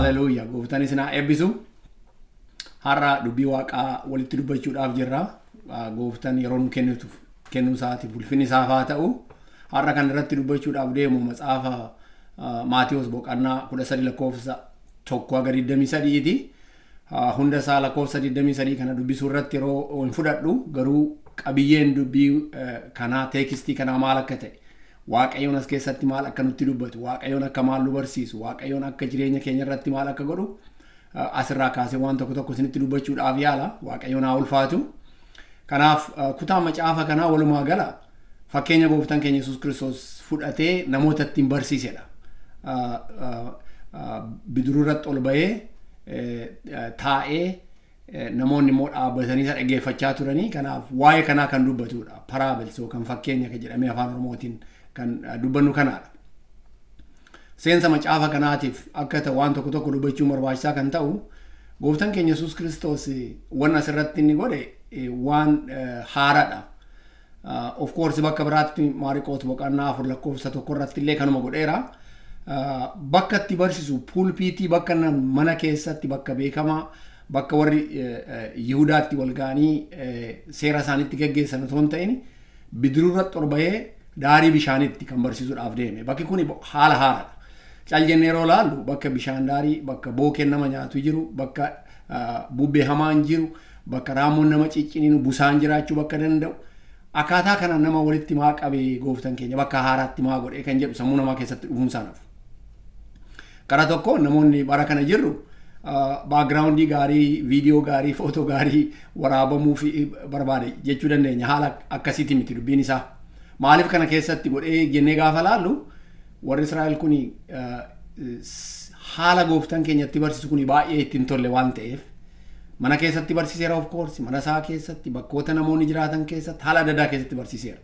Haleluuyaa, gooftaan isin haa eebbisu. Har'a dubbii Waaqaa walitti dubbachuudhaaf jirra. Gooftaan yeroo nu kennuuf kennuu isaatiif ulfinni isaaf haa ta'u. Har'a kan irratti dubbachuudhaaf deemu matsaafa Maatiyos boqonnaa 13 lakkoofsa 1 haga 23ti. Hunda isaa lakkoofsa 23 kana dubbisuu irratti yeroo hin fudhadhu, garuu qabiyyeen dubbii kanaa, teekistii kanaa maal akka ta'e, Waaqayyoon as keessatti maal akka nutti dubbatu, Waaqayyoon akka maal nu barsiisu, Waaqayyoon akka jireenya keenya irratti maal akka godhu asirraa kaasee waan tokko tokko isinitti dubbachuudhaaf yaala. Waaqayyoon haa ulfaatu. Kanaaf kutaa macaafa kanaa walumaa gala fakkeenya gooftaan keenya Yesuus Kiristoos fudhatee namoota ittiin barsiisedha. Bidiruu irratti ol bahee taa'ee, namoonni immoo dhaabbatanii isa dhaggeeffachaa turanii. Kanaaf waa'ee kanaa kan dubbatudha. Parables yookaan fakkeenya kan jedhamee afaan Oromootiin kan dubbannu kanaadha. Seensa macaafa kanaatiif akka ta'u waan tokko tokko dubbachuun barbaachisaa kan ta'u, gooftaan keenya Yesuus Kiristoos waan asirratti inni godhe waan haaraadha. Of course, bakka biraatti Maariqoos boqonnaa 4 lakkoofsa 1 irratti illee kanuma godheera. Bakka itti barsiisu pulpiitii, bakka mana keessatti, bakka beekamaa, bakka warri Yihudaatti wal ga'anii seera isaaniitti geggeessan otoo hin ta'in, bidiruu irratti ol bahee daarii bishaanitti kan barsiisuudhaaf deeme. Bakki kun haala haaraadha. Cal jennee yeroo ilaallu, bakka bishaan daarii, bakka bookeen nama nyaatu jiru, bakka bubbee hamaan jiru, bakka raammoon nama cicciniinu, busaan jiraachuu bakka danda'u. Akkaataa kana nama walitti maa qabee gooftaan keenya bakka haaraatti maa godhee kan jedhu sammuu namaa keessatti dhufuun isaa nafu. Karaa tokko namoonni bara kana jirru backgroundii gaarii, viidiyoo gaarii, footoo gaarii waraabamuu fi barbaade jechuu dandeenya. Haala akkasiiti miti dubbiin isaa. Maaliif kana keessatti godhee jennee gaafa laallu, warri Israa'el kun haala gooftaan keenyatti barsiisu kun baay'ee ittiin tolle waan ta'eef, mana keessatti barsiiseera. Of course, mana isaa keessatti, bakkoota namoonni jiraatan keessatti, haala adda addaa keessatti barsiiseera.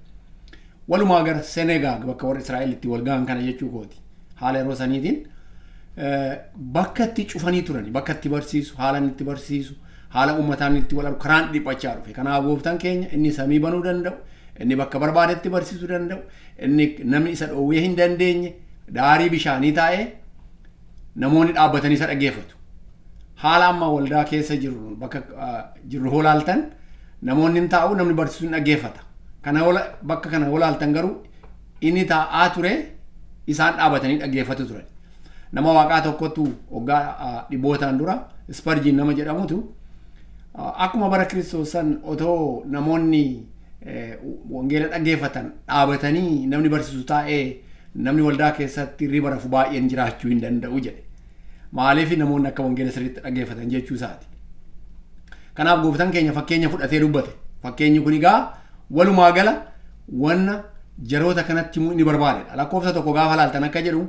Walumaa gara synagogue, bakka warri Israa'el itti wal gahan kana jechuu kooti. Haala yeroo saniitiin bakka itti cufanii turani, bakka itti barsiisu, haala inni itti barsiisu, haala uummataan itti wal argu karaan dhiphachaa dhufe. Kanaaf gooftaan keenya inni samii banuu danda'u, inni bakka barbaadetti barsiisuu danda'u, inni namni isa dhoowwee hin dandeenye, daarii bishaanii taa'ee namoonni dhaabbatanii isa dhaggeeffatu. Haala amma waldaa keessa jirru, bakka jirru hoolaaltan, namoonni hin taa'u, namni barsiisuu hin dhaggeeffata. Kana bakka kana hoolaaltan garuu inni taa'aa ture, isaan dhaabatanii dhaggeeffatu turan. Nama Waaqaa tokkotu waggaa dhibbootaan dura Isparjiin nama jedhamutu, akkuma bara Kiristoos san otoo namoonni wangeela dhaggeeffatan dhaabatanii, namni barsiisu taa'ee, namni waldaa keessatti riba rafu baay'een jiraachuu hin danda'u jedhe. Maaliif namoonni akka wangeela sirriitti dhaggeeffatan jechuu isaati. Kanaaf gooftaan keenya fakkeenya fudhatee dubbate. Fakkeenyi kun egaa walumaa gala wanna jaroota kanatti himuu inni barbaadedha. Lakkoofsa 1 gaafa laaltan akka jedhu,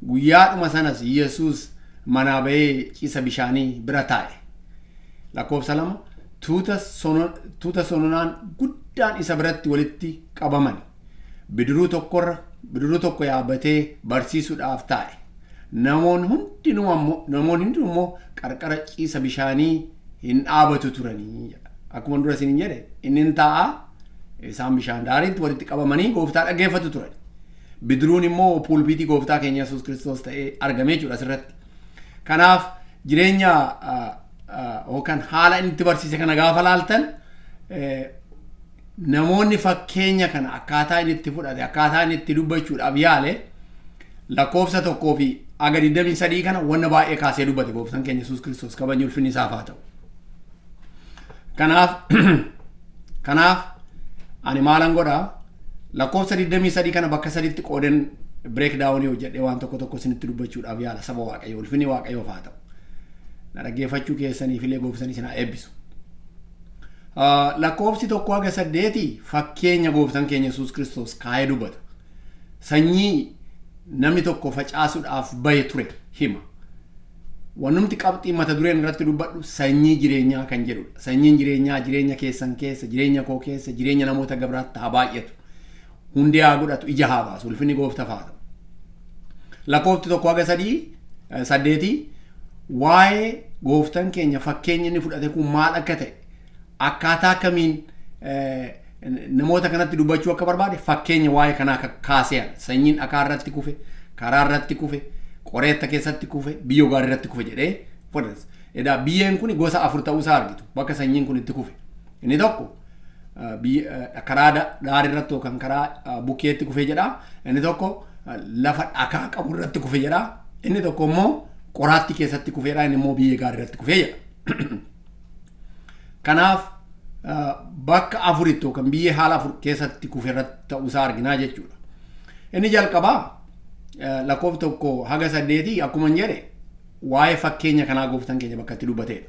guyyaadhuma sanas Yesuus manaa bahee ciisa bishaanii bira taa'e. Lakkoofsa 2, tuuta sononaan guddaan isa biratti walitti qabaman. Bidiruu tokkorra bidiruu tokko yaabbatee barsiisuudhaaf taa'e. Namoonni hundinuu immoo qarqara ciisa bishaanii hin dhaabatu turanii jedha. Akkuma dura isin jedhe, inni hin taa'a, isaan bishaan daariitti walitti qabamanii gooftaa dhaggeeffatu turan. Bidiruun immoo pulpiitii gooftaa keenya Yesuus Kiristoos ta'ee argamee jechuudha asirratti. Kanaaf jireenya yookaan haala inni itti barsiise kana gaafa laaltan, namoonni fakkeenya kana akkaataa inni itti fudhate, akkaataa inni itti dubbachuudhaaf yaale, lakkoofsa 1 fi aga 23 kana wanna baay'ee kaasee dubbate gooftaan keenya Yesuus Kiristoos, kabajni ulfinni isaaf haa ta'u. Kanaaf ani maalan godhaa? Lakkoofsa 23 kana bakka saditti qooden break down hojjedhee waan tokko tokko isinitti dubbachuudhaaf yaala. Saba Waaqayyo, ulfinni Waaqayyoof haa ta'u. Na dhaggeeffachuu keessaniif illee gooftaan isin haa eebbisu. Lakkoofsi 1 haga 8 fakkeenya gooftaan keenya Yesuus Kiristoos kaayee dubbata. Sanyii namni tokko facaasuudhaaf bahe ture hima. Wannumti qabxii mata dureen irratti dubbadhu sanyii jireenyaa kan jedhudha. Sanyiin jireenyaa jireenya keessan keessa, jireenya koo keessa, jireenya namoota gabraatti haa baay'atu. Hundee haa godhatu, ija haa baasu, ulfinni gooftaaf haa ta'u. Lakkoofti 1 haga 3 8 waa'ee gooftaan keenya fakkeenya inni fudhate kun maal akka ta'e, akkaataa akkamiin namoota kanatti dubbachuu akka barbaade fakkeenya waa'ee kanaa kaasee, sanyiin dhakaa irratti kufe, karaa irratti kufe, Qoreetta keessatti kufe, biyyoo gaarii irratti kufe jedhee fudhate. Edaa biyyeen kun gosa afur ta'uusaa argitu bakka sanyiin kun itti kufe. Inni tokko karaa daarii irratti yookaan karaa bukkeetti kufe jedha. Inni tokko lafa dhakaa qabu irratti kufe jedha. Inni tokko immoo qoraatti keessatti kufeedha. Inni immoo biyyee gaarii irratti kufe jedha. Kanaaf bakka afuritti yookaan biyyee haala afur keessatti kufe irratti ta'uusaa arginaa jechuudha. Inni jalqabaa lakkoofsa 1 haga 8 akkuma hin jedhe waa'ee fakkeenya kanaa gooftaan keenya bakka itti dubbateedha.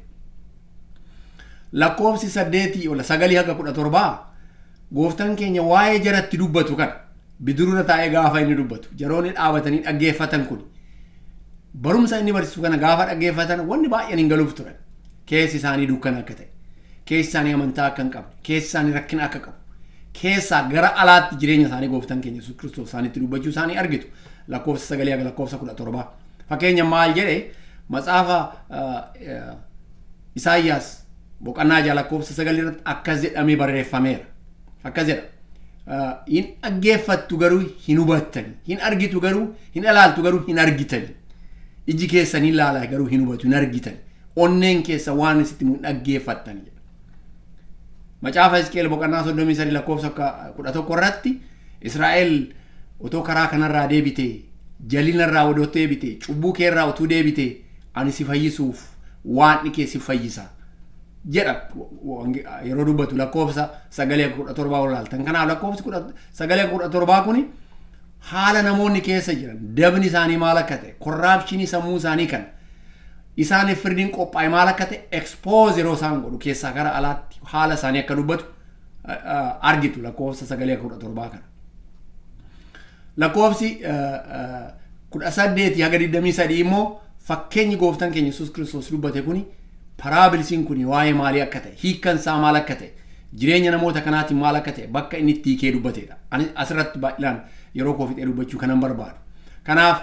Lakkoofsi 8 ol 9 haga 17 gooftaan keenya waa'ee jaratti dubbatu kana bidiruura taa'ee gaafa inni dubbatu, jaroonni dhaabatanii dhaggeeffatan kun barumsa inni barsiisu kana gaafa dhaggeeffatan wanni baay'een hin galuuf turan. Keessi isaanii dukkana akka ta'e, keessi isaanii amantaa akka hin qabne, keessi isaanii rakkina akka qabu, keessaa gara alaatti jireenya isaanii gooftaan keenya Yesuus Kiristoos isaanitti dubbachuu isaanii argitu. Lakkoofsa 9 haga lakkoofsa 17. Fakkeenya maal jedhe? Matsaafa Isaayyaas boqonnaa 6 lakkoofsa 9 irratti akkas jedhamee barreeffameera. Akkas jedha. Hin dhaggeeffattu garuu hin hubattani. Hin argitu garuu hin ilaaltu garuu hin argitani. Iji keessanii ilaalaa garuu hin hubatu, hin argitani. Onneen keessa waan isitti hin dhaggeeffattani jedha. Macaafa Hisqeel boqonnaa 33 lakkoofsa 11 irratti Israa'el otoo karaa kanarraa deebite, jalinarraa odoo deebite, cubbuu keerraa utuu deebite, ani si fayyisuuf waan kee si fayyisa jedha yeroo dubbatu lakkoofsa 9 17 ol ilaaltan. Kanaaf lakkoofsi 9 17 kuni haala namoonni keessa jiran, dabni isaanii maal akka ta'e, corruption sammuu isaanii kan isaaniif firdiin qophaa'e maal akka ta'e expose yeroo isaan godhu, keessaa gara alaatti haala isaanii akka dubbatu argitu lakkoofsa 9 17 kana. Lakkoofsi 18 haga 23 immoo fakkeenyi gooftaan keenya Yesuus Kiristoos dubbate kuni, parablesiin kuni waa'ee maalii akka ta'e, hiikkan isaa maal akka ta'e, jireenya namoota kanaatiin maal akka ta'e bakka inni itti hiikee dubbatedha. Ani asirratti baay'inaan yeroo koo fixee dubbachuu kanan barbaadu. Kanaaf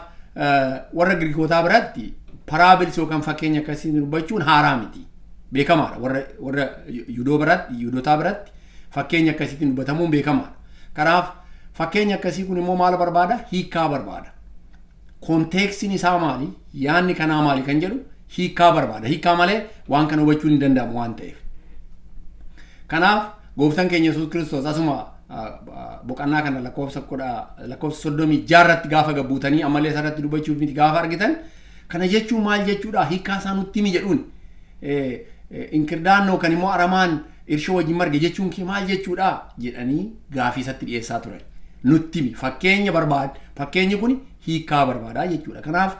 warra Giriikootaa biratti parables yookaan fakkeenya akkasii dubbachuun haaraa miti. Beekamaadha. Warra Yudoo biratti, Yuudotaa biratti fakkeenya akkasiitiin dubbatamuun beekamaadha. Kanaaf fakkeenya akkasii kun immoo maal barbaada? Hiikkaa barbaada. Contextiin isaa maali? Yaanni kanaa maali kan jedhu hiikkaa barbaada. Hiikkaa malee waan kana hubachuun hin danda'amu waan ta'eef. Kanaaf gooftaan keenya Yesuus Kiristoos asuma boqonnaa kana lakkoofsa 36rratti gaafa gabbuutanii ammallee isarratti dubbachuuf miti gaafa argitan, kana jechuun maal jechuudha, hiikkaa isaa nutti himi jedhuun, inkirdaannoo kan immoo aramaan irshoo wajjin marge jechuun kee maal jechuudha jedhanii gaafii isatti dhiyeessaa turan. Nutti himi, fakkeenya barbaad, fakkeenyi kun hiikkaa barbaada jechuudha. Kanaaf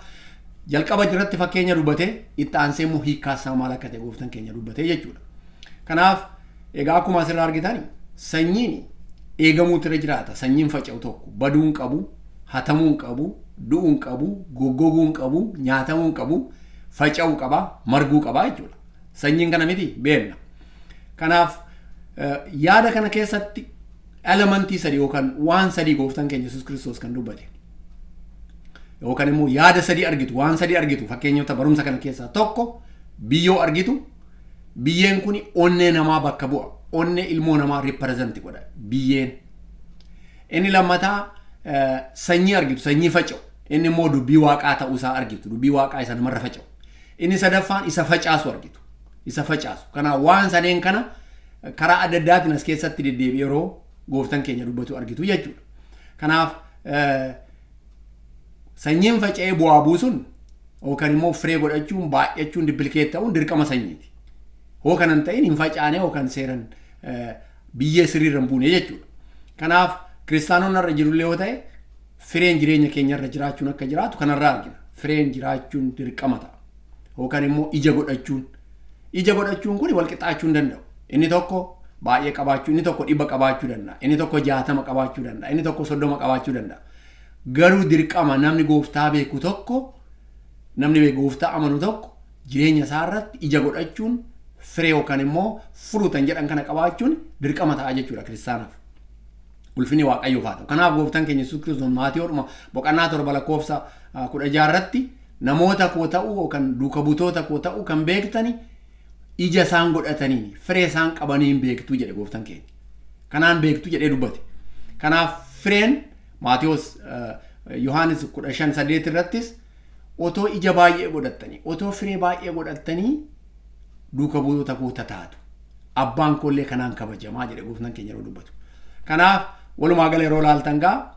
jalqaba irratti fakkeenya dubbatee, itti aansee immoo hiikkaa isaa maal akka ta'e gooftaan keenya dubbatee jechuudha. Kanaaf egaa akkuma asirraa argitan sanyiin eegamuutu irra jiraata. Sanyiin faca'u tokko baduu hin qabu, hatamuu hin qabu, du'uu hin qabu, goggoguu hin qabu, nyaatamuu hin qabu, faca'uu qaba, marguu qaba jechuudha. Sanyiin kana miti beekna. Kanaaf yaada kana keessatti elementii sadi yookaan waan sadii gooftaan keenya Yesuus Kiristoos kan dubbate. Yookaan immoo yaada sadii argitu, waan sadii argitu fakkeenyota barumsa kana keessaa. Tokko, biyyoo argitu. Biyyeen kun onnee namaa bakka bu'a. Onnee ilmoo namaa represent godha biyyeen. Inni lammataa sanyii argitu, sanyii faca'u. Inni immoo dubbii waaqaa ta'uusaa argitu, dubbii waaqaa isa namarra faca'u. Inni sadaffaan isa facaasu argitu. Isa facaasu. Kanaaf waan sadeen kana karaa adda addaatiin as keessatti deddeebi'ee yeroo gooftaan keenya dubbatu argitu jechuudha. Kanaaf sanyiin faca'ee bu'aa buusuun yookaan immoo firee godhachuun, baay'achuun, duplicate ta'uun dirqama sanyiiti. Hoo kanan ta'in hin facaane yookaan seeran biyyee sirriirra hin buune jechuudha. Kanaaf kiristaanonni irra jirullee yoo ta'e fireen jireenya keenya irra jiraachuun akka jiraatu kanarraa argina. Fireen jiraachuun dirqama ta'a. Yookaan immoo ija godhachuun. Ija godhachuun kun wal qixxaachuu hin danda'u. Inni tokko baay'ee qabaachuu, inni tokko 100 qabaachuu danda'a, inni tokko 60 qabaachuu danda'a, inni tokko 30 qabaachuu danda'a. Garuu dirqama namni gooftaa beeku tokko, namni gooftaa amanu tokko jireenya isaa irratti ija godhachuun, firee yookaan immoo fruitan jedhan kana qabaachuun dirqama ta'a jechuudha kiristaanaaf. Ulfinni Waaqayyoof haa ta'u. Kanaaf gooftaan keenya Yesuus Kiristoos Maatiyoodhuma boqonnaa 7 lakkoofsa 16 irratti namoota koo ta'uu yookaan duuka butoota koo ta'uu kan beektani ija isaan godhataniin, firee isaan qabaniin beektuu jedhe gooftaan keenya. Kanaan beektu jedhee dubbate. Kanaaf fireen Maatiyoos, Yohaanis 15:8 irrattis Otoo ija baay'ee godhattanii, otoo firee baay'ee godhattanii duuka buutota koo taatu. Abbaan koollee kanaan kabajamaa jedhe gooftaan keenya yeroo dubbatu. Kanaaf walumaa gala yeroo laaltan gaa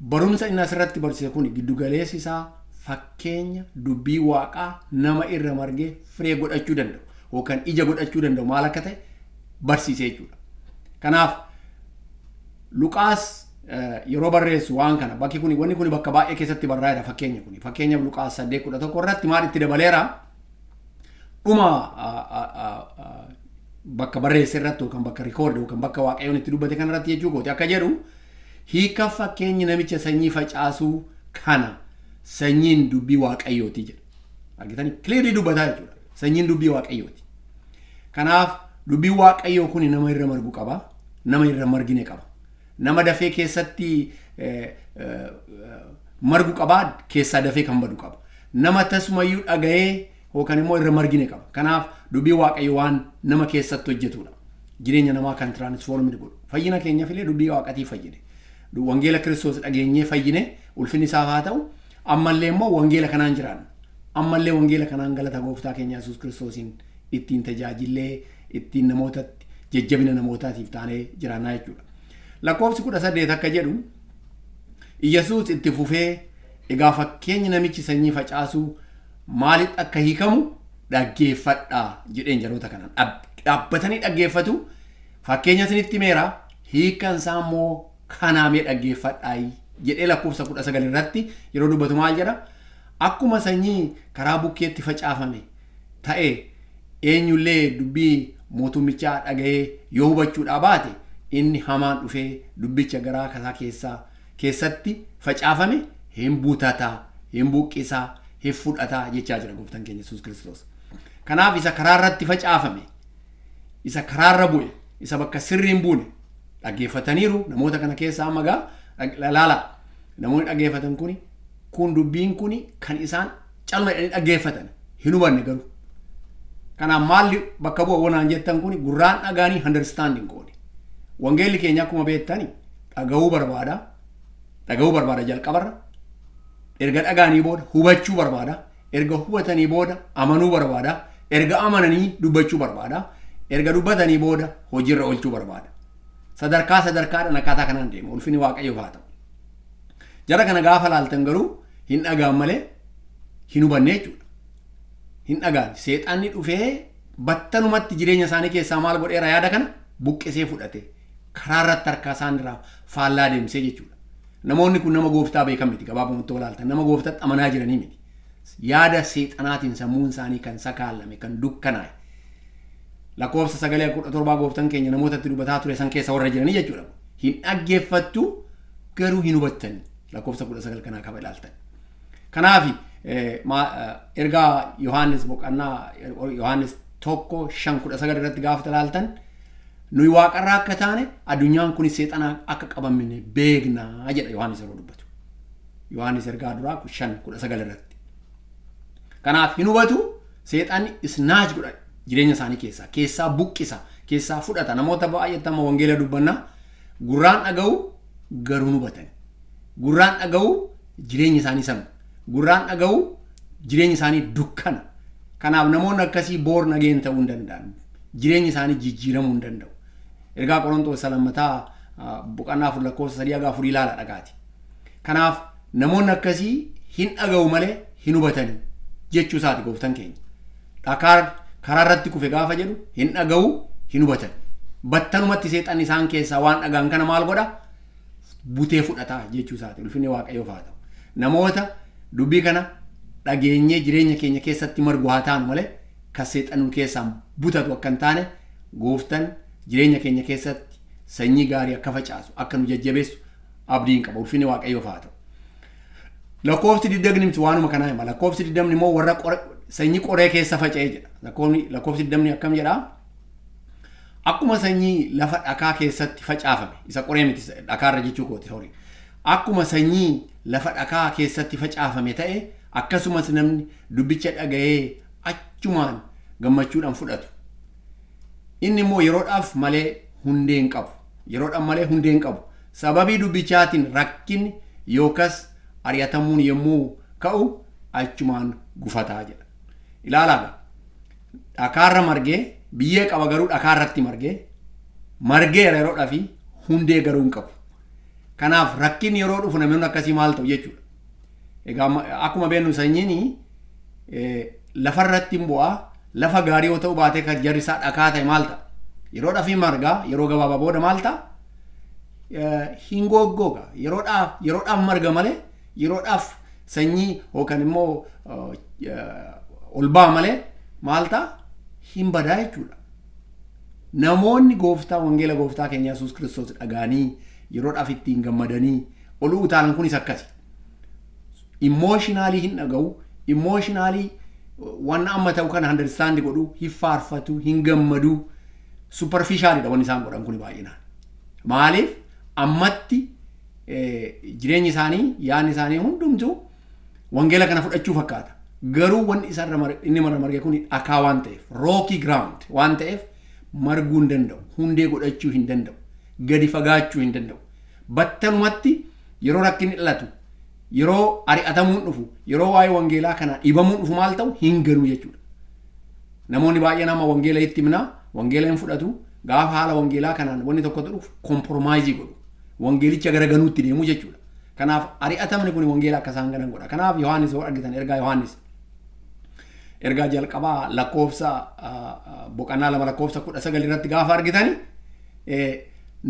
barumsa inni asirratti barsiise kun giddugaleessi isaa fakkeenya dubbii waaqaa nama irra margee firee godhachuu danda'u yookaan ija godhachuu danda'u maal akka ta'e barsiise jechuudha. Kanaaf Luqaas yeroo barreessu waan kana bakki kun wanni kun bakka baay'ee keessatti barraa'edha fakkeenya kun. Fakkeenyaaf Luqaas 8:11 irratti maal itti dabaleera? Dhuma bakka barreesse irratti yookaan bakka record yookaan bakka waaqayyoon itti dubbate kana irratti jechuu kooti akka jedhu, hiika fakkeenyi namicha sanyii facaasuu kana, sanyiin dubbii waaqayyooti jedha. Argitanii, clearly dubbataa jechuudha. Sanyiin dubbii waaqayyooti. Kanaaf dubbiin waaqayyoo kun nama irra margu qaba. Nama irra margine qaba. Nama dafee keessatti margu qaba, keessaa dafee kan badu qaba. Nama tasumayyuu dhaga'ee yookaan immoo irra margine qaba. Kanaaf dubbii waaqayyoo waan nama keessatti hojjetudha. Jireenya namaa kan transform godhu. Fayyina keenyaaf illee dubbii waaqatii fayyine. Wangeela Kiristoos dhageenyee fayyine, ulfinni isaaf haa ta'u. Ammallee immoo wangeela kanaan jiraanna. Ammallee wangeela kanaan galata gooftaa keenya Yesuus Kiristoosiin ittiin tajaajillee ittiin namootatti jajjabina namootaatiif taanee jiraannaa jechuudha. Lakkoofsi 18 akka jedhu, Iyyasuus itti fufee, "Egaa fakkeenyi namichi sanyii facaasuu maalitti akka hiikamu dhaggeeffadhaa" jedheen jaroota kanaan. Dhaabbatanii dhaggeeffatu. "Fakkeenya isinitti himeera, hiikan isaa immoo kanaamee dhaggeeffadhaa" jedhee lakkoofsa 19 irratti yeroo dubbatu maal jedha? Akkuma sanyii karaa bukkeetti facaafame ta'e, eenyullee dubbii mootummichaa dhaga'ee yoo hubachuudhaa baate, inni hamaan dhufee dubbicha garaa isaa keessatti facaafame hin butataa, hin buqqisaa, hin fudhataa jechaa jira gooftaan keenya Yesuus Kiristoos. Kanaaf isa karaa irratti facaafame, isa karaarra bu'e, isa bakka sirrii hin buune dhaggeeffataniiru. Namoota kana keessaa amma gaa laala, namoonni dhaggeeffatan kuni kun dubbiin kuni kan isaan calma jedhanii dhaggeeffatan hin hubanne garuu. Kanaaf maalli bakka bu'a wanaan jettan, kuni gurraan dhagaanii understanding goone. Wangeelli keenya akkuma beektani dhaga'uu barbaada. Dhaga'uu barbaada jalqabarra. Erga dhagaanii booda hubachuu barbaada. Erga hubatanii booda amanuu barbaada. Erga amananii dubbachuu barbaada. Erga dubbatanii booda hojiirra oolchuu barbaada. Sadarkaa sadarkaadhaan akkaataa kanaan deema. Ulfinni Waaqayyoof haa ta'u. Jara kana gaafa laaltan garuu hin dhagaan malee hin hubanne jechuudha. Hin dhagaan. Seexanni dhufee battalumatti jireenya isaanii keessaa maal godheera? Yaada kana buqqisee fudhate. Karaa irratti harka isaan irraa faallaa deemsee jechuudha. Namoonni kun nama gooftaa beekan miti, gabaabumatti walaaltan nama gooftaatti amanaa jiranii miti. Yaada seexanaatiin sammuun isaanii kan sakaalame, kan dukkanaa'e. Lakkoofsa sagalee 17 gooftaan keenya namootatti dubbataa ture san keessa warra jiranii jechuudha. Hin dhaggeeffattu garuu hin hubattani. Lakkoofsa 19 kanaa qaba ilaaltan. Kanaaf ergaa Yohaannis boqonnaa Yohaannis 1:5-19 irratti gaafa ilaaltan, nuyi waaqarraa akka taane, addunyaan kun seexanaa akka qabamne beeknaa jedha Yohaannis yeroo dubbatu. Yohaannis ergaa duraa 5:19 irratti. Kanaaf hin hubatu, seexanni snatch godha jireenya isaanii keessaa buqqisa, keessaa fudhata. Namoota baay'eetti amma wangeela dubbannaa, gurraan dhaga'u garuu hin hubatan. Gurraan dhaga'u, jireenya isaanii sana. Gurraan dhaga'u, jireenya isaanii dukkana. Kanaaf namoonni akkasii born again ta'uu hin danda'an. Jireenya isaanii jijjiiramuu hin danda'u. Ergaa Qorontoos lammataa boqonnaa 4 lakkoofsa 3 haga 4 ilaala dhagaati. Kanaaf namoonni akkasii hin dhaga'u malee hin hubatanii jechuu isaati gooftaan keenya. Dhakaa karaa irratti kufe gaafa jedhu hin dhaga'u, hin hubatan. Battalumatti seexanni isaan keessaa waan dhagaan kana maal godha? Butee fudhata jechuu isaati. Ulfinni Waaqayyoof haa ta'u. Namoota dubbii kana dhageenyee jireenya keenya keessatti margu haa taanu malee kan seexanni keessaan butatu akka hin taane, gooftaan jireenya keenya keessatti sanyii gaarii akka facaasu, akka nu jajjabeessu abdiin qaba. Ulfinni Waaqayyoof haa ta'u. Lakkoofsi 20 miti waanuma kanaa hima. Lakkoofsi 20 immoo warra sanyii qoree keessa faca'ee jedha. Lakkoofsi 20 akkam jedhaa? Akkuma sanyii lafa dhakaa keessatti facaafame, isa qoree miti, dhakaarra jechuu kooti, sorry. Akkuma sanyii lafa dhakaa keessatti facaafame ta'e, akkasumas namni dubbicha dhaga'ee achumaan gammachuudhaan fudhatu. Inni immoo yeroodhaaf malee hundee hin qabu. Yeroodhaaf malee hundee hin qabu. Sababii dubbichaatiin rakkinni yookas ari'atamuun yommuu ka'u achumaan gufataa jedha. Ilaalaa, dhakaarra margee, biyyee qaba garuu dhakaarratti margee, margeera yeroodhaa fi hundee garuu hin qabu. Kanaaf rakkinni yeroo dhufu namoonni akkasii maal ta'u jechuudha. Egaa akkuma beeknu sanyiin lafarratti hin bu'aa, lafa gaarii yoo ta'u baatee kan jarri isaa dhakaa ta'e maal ta'a? Yeroodhaa fi margaa, yeroo gabaabaa booda maal ta'a? Hin goggoga. Yeroodhaaf marga malee, yeroodhaaf sanyii yookaan immoo ol ba'a malee maal ta'a? Hin badaa jechuudha. Namoonni gooftaa, wangeela gooftaa keenya Yesuus Kiristoos dhagaanii yeroodhaaf ittiin gammadanii ol utaalan kunis akkasi. Emotionally hin dhaga'u, emotionally waan amma ta'u kana understand godhu, hin faarfatu, hin gammadu, superficialidha wanni isaan godhan kun baay'inaan. Maaliif? Ammatti jireenyi isaanii, yaadni isaanii hundumtuu wangeela kana fudhachuu fakkaata. Garuu wanni isarra inni marga marge kun dhakaa waan ta'eef, rocky ground waan ta'eef, marguu hin danda'u, hundee godhachuu hin danda'u, gadi fagaachuu hin danda'u. Battalumatti yeroo rakkinni dhalatu, yeroo ari'atamuun dhufu, yeroo waa'ee wangeelaa kana dhibamuun dhufu maal ta'u? Hin ganuu jechuudha. Namoonni baay'een amma wangeela itti himnaa, wangeela hin fudhatu, gaafa haala wangeelaa kanaan wanni tokkotu dhufu compromise godhu. Wangeelicha gara ganuutti deemu jechuudha. Kanaaf ari'atamni kun wangeela akka isaan ganan godha. Kanaaf Yohaannis yoo argitan, ergaa Yohaannis ergaa jalqabaa lakkoofsa boqonnaa 2 lakkoofsa 19 irratti gaafa argitani,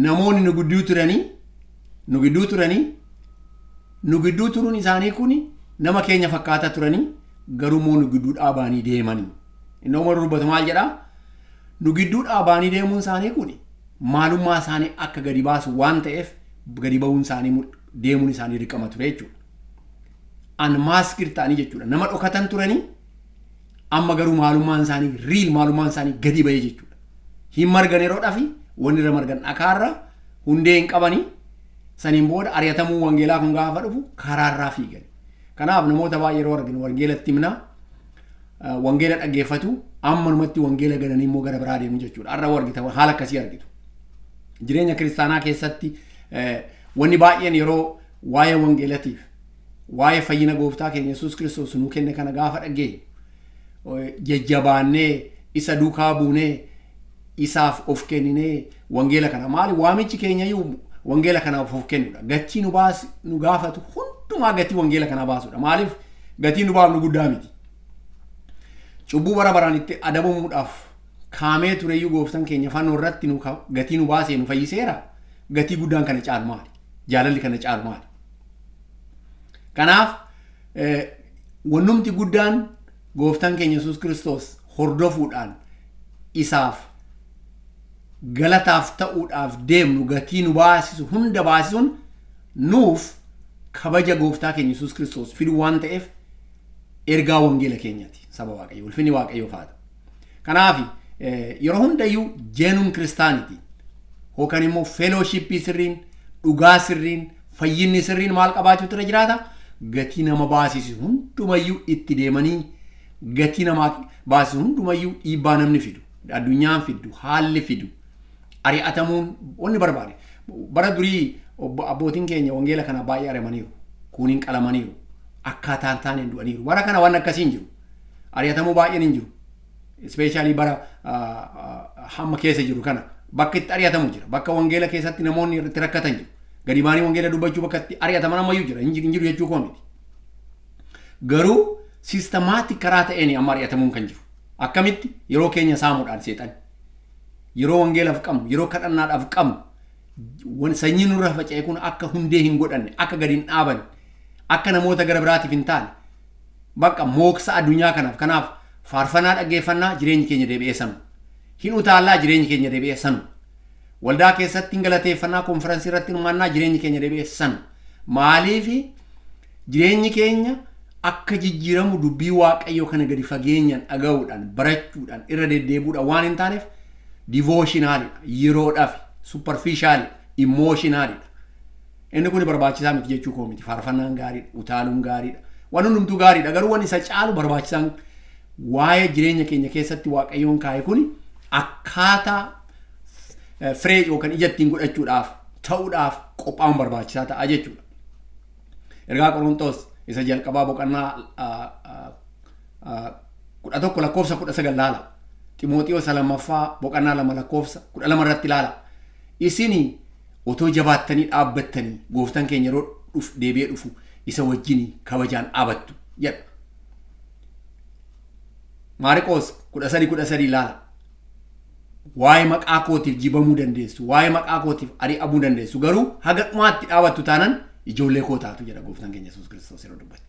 namoonni nu gidduu turanii, nu gidduu turuun isaanii kun nama keenya fakkaataa turanii, garuu immoo nu gidduu dhaabanii deemanii. Inni Umar dubbatu maal jedhaa? Nu gidduu dhaabanii deemuun isaanii kun maalummaa isaanii akka gadi baasu waan ta'eef, gadi ba'uun isaanii, deemuun isaanii dirqama ture jechuudha. Unmasked ta'anii jechuudha. Nama dhokatan turanii, amma garuu maalummaan isaanii, real maalummaan isaanii gadi ba'ee jechuudha. Hin margan yeroodhaa fi wanni irra margan dhakaarra, hundee hin qabanii, saniin booda ari'atamuu wangeelaa kun gaafa dhufu karaarraa fiigan. Kanaaf namoota baay'ee yeroo arginu, wangeelatti himnaa, wangeela dhaggeeffatu, ammanumatti wangeela gananii immoo gara biraa deemu jechuudha. Har'a argita, haala akkasii argitu. Jireenya kiristaanaa keessatti wanni baay'een yeroo waa'ee wangeelatiif, waa'ee fayyina gooftaa keenya Yesuus Kiristoos nuu kenne kana gaafa dhageenyu, jajjabaannee isa duukaa buunee, isaaf of kenninee, wangeela kana, maali, waamichi keenya iyyuu wangeela kanaaf of kennudha. Gatii nu baas nu gaafatu hundumaa gatii wangeela kanaa baasudha. Maaliif? Gatii nu baafnu guddaa miti. Cubbuu bara baraan itti adabamuudhaaf kaamee tureyyuu gooftaan keenya fannoo irratti nu gatii nu baasee nu fayyiseera. Gatii guddaan kana caalu maali? Jaalalli kana caalu maali? Kanaaf wannumti guddaan gooftaan keenya Yesuus Kiristoos hordofuudhaan isaaf galataaf ta'uudhaaf deemnu, gatii nu baasisu hunda baasisuun nuuf kabaja gooftaa keenya Yesuus Kiristoos fiduu waan ta'eef, ergaa wangeela keenyaati, saba Waaqayyo, ulfinni Waaqayyoof haa ta'u. Kanaaf yeroo hundayyuu genuine Christianity yookaan immoo fellowship sirriin, dhugaa sirriin, fayyinni sirriin maal qabaachuutu irra jiraata? Gatii nama baasisu hundumayyuu itti deemanii, gatii namaa baasisu hundumayyuu, dhiibbaa namni fidu, addunyaan fiddu, haalli fidu, ari'atamuun wanni barbaade. Bara durii abbootiin keenya wangeela kana baay'ee ari'amaniiru. Kuuniin qalamaniiru. Akkaataan taaneen du'aniiru. Bara kana waan akkasii hin jiru. Ari'atamuu baay'een hin jiru. Especially bara hamma keessa jiru kana bakka itti ari'atamu jira. Bakka wangeela keessatti namoonni itti rakkatan jiru. Gadi baanii wangeela dubbachuu bakka itti ari'ataman ammayyuu jira. Hin jiru jechuu koo miti. Garuu systematic karaa ta'een amma ari'atamuun kan jiru. Akkamitti? Yeroo keenya saamuudhaan seexan. Yeroo wangeelaaf qabnu, yeroo kadhannaadhaaf qabnu, sanyii nurra faca'e kun akka hundee hin godhanne, akka gadi hin dhaabanne, akka namoota gara biraatiif hin taane, bakka mooksa addunyaa kanaaf. Kanaaf faarfannaa dhaggeeffannaa, jireenyi keenya deebi'ee sanu. Hin utaallaa, jireenyi keenya deebi'ee sanu. Waldaa keessatti hin galateeffannaa, konferansii irratti hirmaannaa, jireenyi keenya deebi'ee sanu. Maaliif? Jireenyi keenya akka jijjiiramu dubbii Waaqayyoo kana gadi fageenyaan dhaga'uudhaan, barachuudhaan, irra deddeebi'uudhaan waan hin taaneef, devotionalidha, yeroodhaaf, superficialidha, emotionalidha. Inni kun barbaachisaa miti jechuu koo miti. Faarfannaan gaariidha, utaaluun gaariidha, waan hundumtuu gaariidha. Garuu wanni isa caalu barbaachisaan waa'ee jireenya keenya keessatti Waaqayyoon kaa'e kun akkaataa firee yookaan ija ittiin godhachuudhaaf ta'uudhaaf qophaa'uun barbaachisaa ta'a jechuudha. Ergaa Qorontos Isa jalqabaa boqonnaa 11 lakkoofsa 19 laala. Ximooxiyoos isa lammaffaa boqonnaa 2 lakkoofsa 12 irratti ilaala. Isin otoo jabaattanii dhaabbattanii gooftaan keenya yeroo deebi'ee dhufu isa wajjin kabajaan dhaabattu jedha. Maariqoos 13:13 ilaala. Waa'ee maqaa kootiif jibamuu dandeessu, waa'ee maqaa kootiif ari'amuu dandeessu, garuu haga dhumaatti dhaabattu taanaan ijoollee koo taatu jedha gooftaan keenya Yesuus Kiristoos yeroo dubbate.